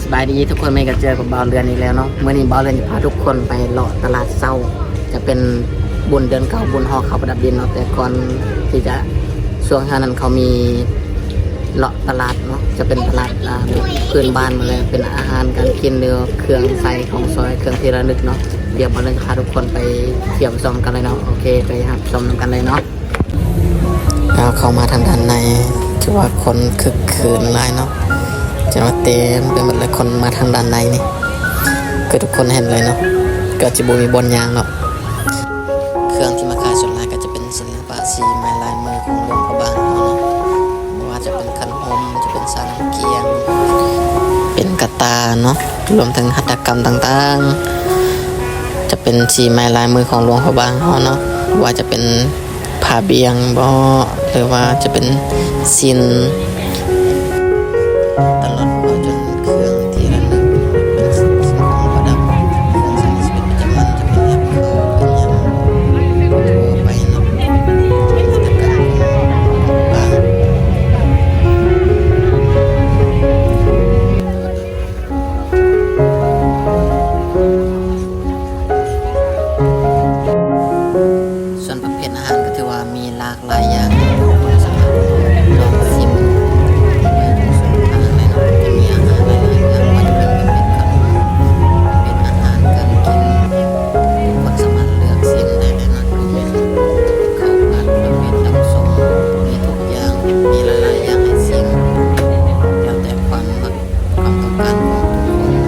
ສະບາຍດີທຸກຄົນ, ມື້ນີ້ກໍເຈີກັບບ່າວເດືອນອີກແລ້ວເນາະ. ມື້ນີ້ບ່າວເດືອນຈະພາທຸກຄົນໄປເລາະຕະຫຼາດເຊົ້າ, ຈະເປັນບຸນເດືອນເກົ້າ ບຸນຫໍ່ເຂົ້າປະດັບດິນເນາະ. ແຕ່ກ່ອນທີ່ຈະ ຊ່ວງເຊົ້ານັ້ນເຂົາມີເລາະຕະຫຼາດເນາະ, ຈະເປັນຕະຫຼາດ ອ່າ ແບບພື້ນບ້ານໝົດເລີຍ, ເປັນອາຫານການກິນ ຫຼື ເຄື່ອງໃຊ້ຂອງສອຍ ເຄື່ອງທີ່ລະນຶກເນາະ. ດຽວບ່າວເດືອນຈະພາທຸກຄົນໄປທ່ຽວຊົມກັນເລີຍເນາະ. ໂອເຄ, ໄປຮັບຊົມນຳກັນເລີຍເນາະ. ເອົາ ເຂົ້າມາທາງດ້ານໃນ ຖືວ່າຄົນຄຶກຄື້ນຫຼາຍເນາະ, ຈະວ່າເຕັມໄປໝົດເລີຍ. ຄົນມາທາງດ້ານໃນນີ້ ຄືທຸກຄົນເຫັນເລີຍເນາະ, ກໍຈະບໍ່ມີບ່ອນຍ່າງເນາະ. ເຄື່ອງທີ່ມາຂາຍສ່ວນຫຼາຍກໍຈະເປັນສິລະປະສີໄມ້ລາຍມືຂອງຫຼວງພະບາງເຮົາເນາະ, ບໍ່ວ່າຈະເປັນຂັນຫົມ, ຈະເປັນຊານ້ຳກຽງ, ເປັນກະຕ່າເນາະ, ລວມເຖິງຫັດຖະກຳຕ່າງໆ ຈະເປັນສີໄມ້ລາຍມືຂອງຫຼວງພະບາງເຮົາເນາະ, ບໍ່ວ່າຈະເປັນ ຜ້າບ່ຽງບໍ ຫຼືວ່າຈະເປັນສິ້ນ ຕະຫຼອດເອົາຈົນເຄື່ອງທີ່ລະນຶກ ເປັນສິ່ງຂອງປະດັບ ເຄື່ອງໃຊ້ໃນຊີວິດປະຈຳວັນ ຈະເປັນແອັບເຂົ້າ ເປັນຫຍັງທົ່ວໄປເນາະ ເປັນຫັດຖະກຳຂອງບາງ ສ່ວນປະເພດອາຫານກໍຖືວ່າມີຫຼາກຫຼາຍຢ່າງ ສາມາດລອງຊິມໄປທຸກຊ່ອງທາງໄດ້ເນາະ. ຈະມີອາຫານຫຼາຍໆຢ່າງ ບໍ່ວ່າຈະເປັນປະເພດຂະໜົມ ປະເພດອາຫານການກິນ ທຸກຄົນສາມາດເລືອກຊິມໄດ້ເລີຍເນາະ. ເຂົ້າຜັດ ປະເພດຕຳສົ້ມ ມີທຸກຢ່າງ ມີຫຼາຍໆຢ່າງໃຫ້ຊິມ ແລ້ວແຕ່ຄວາມມັກ ຄວາມຕ້ອງການຂອງທຸກຄົນ.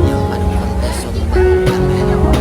ດຽວພາທຸກຄົນໄປຊົມເບິ່ງນຳກັນເລີຍເນາະ.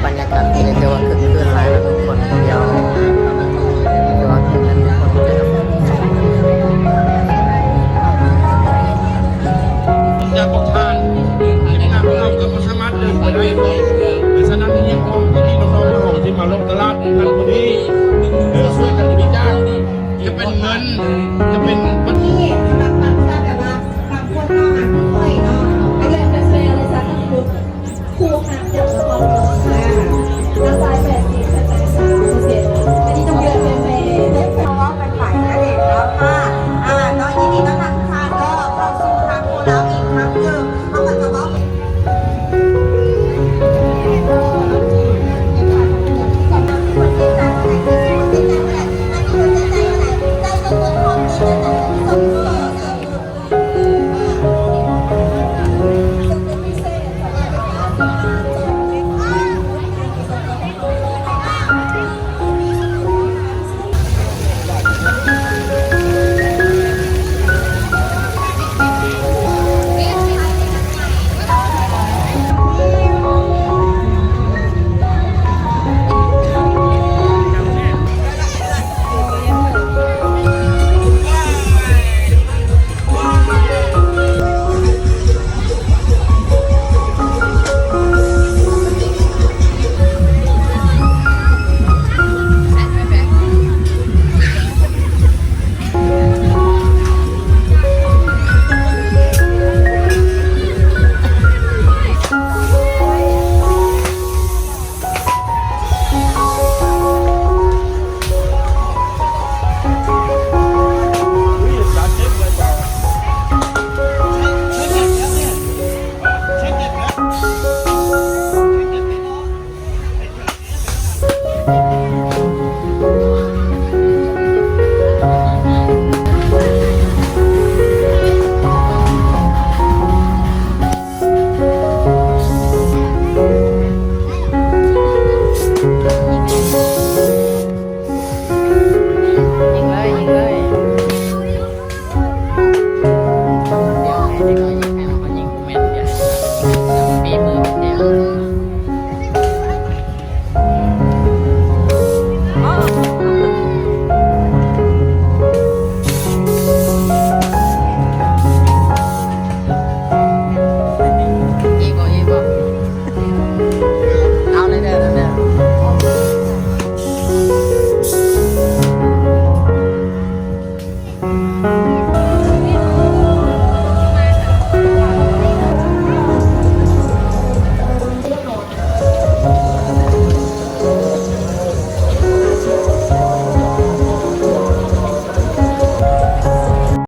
ບັນຍາກາດທີ່ນີ້ຖືວ່າຄຶກຄື້ນຫຼາຍເນາະທຸກຄົນ. ດຽວຖືວ່າຄຶກຄື້ນທຸກຄົນເລີຍເນາະ. ຈາກຂອງທ່ານ ເປັນງານຂອງເຮົາກໍບໍ່ສາມາດເດີນໄປໄດ້. ສະນັ້ນ ຮຽກຮ້ອງພໍ່ແມ່ພີ່ນ້ອງເຮົາທີ່ມາລົງຕະຫຼາດໃນຄັ້ງນີ້ ເອີ ຊ່ວຍກັນບໍລິຈາກ ຈະເປັນເງິນ ຈະເປັນ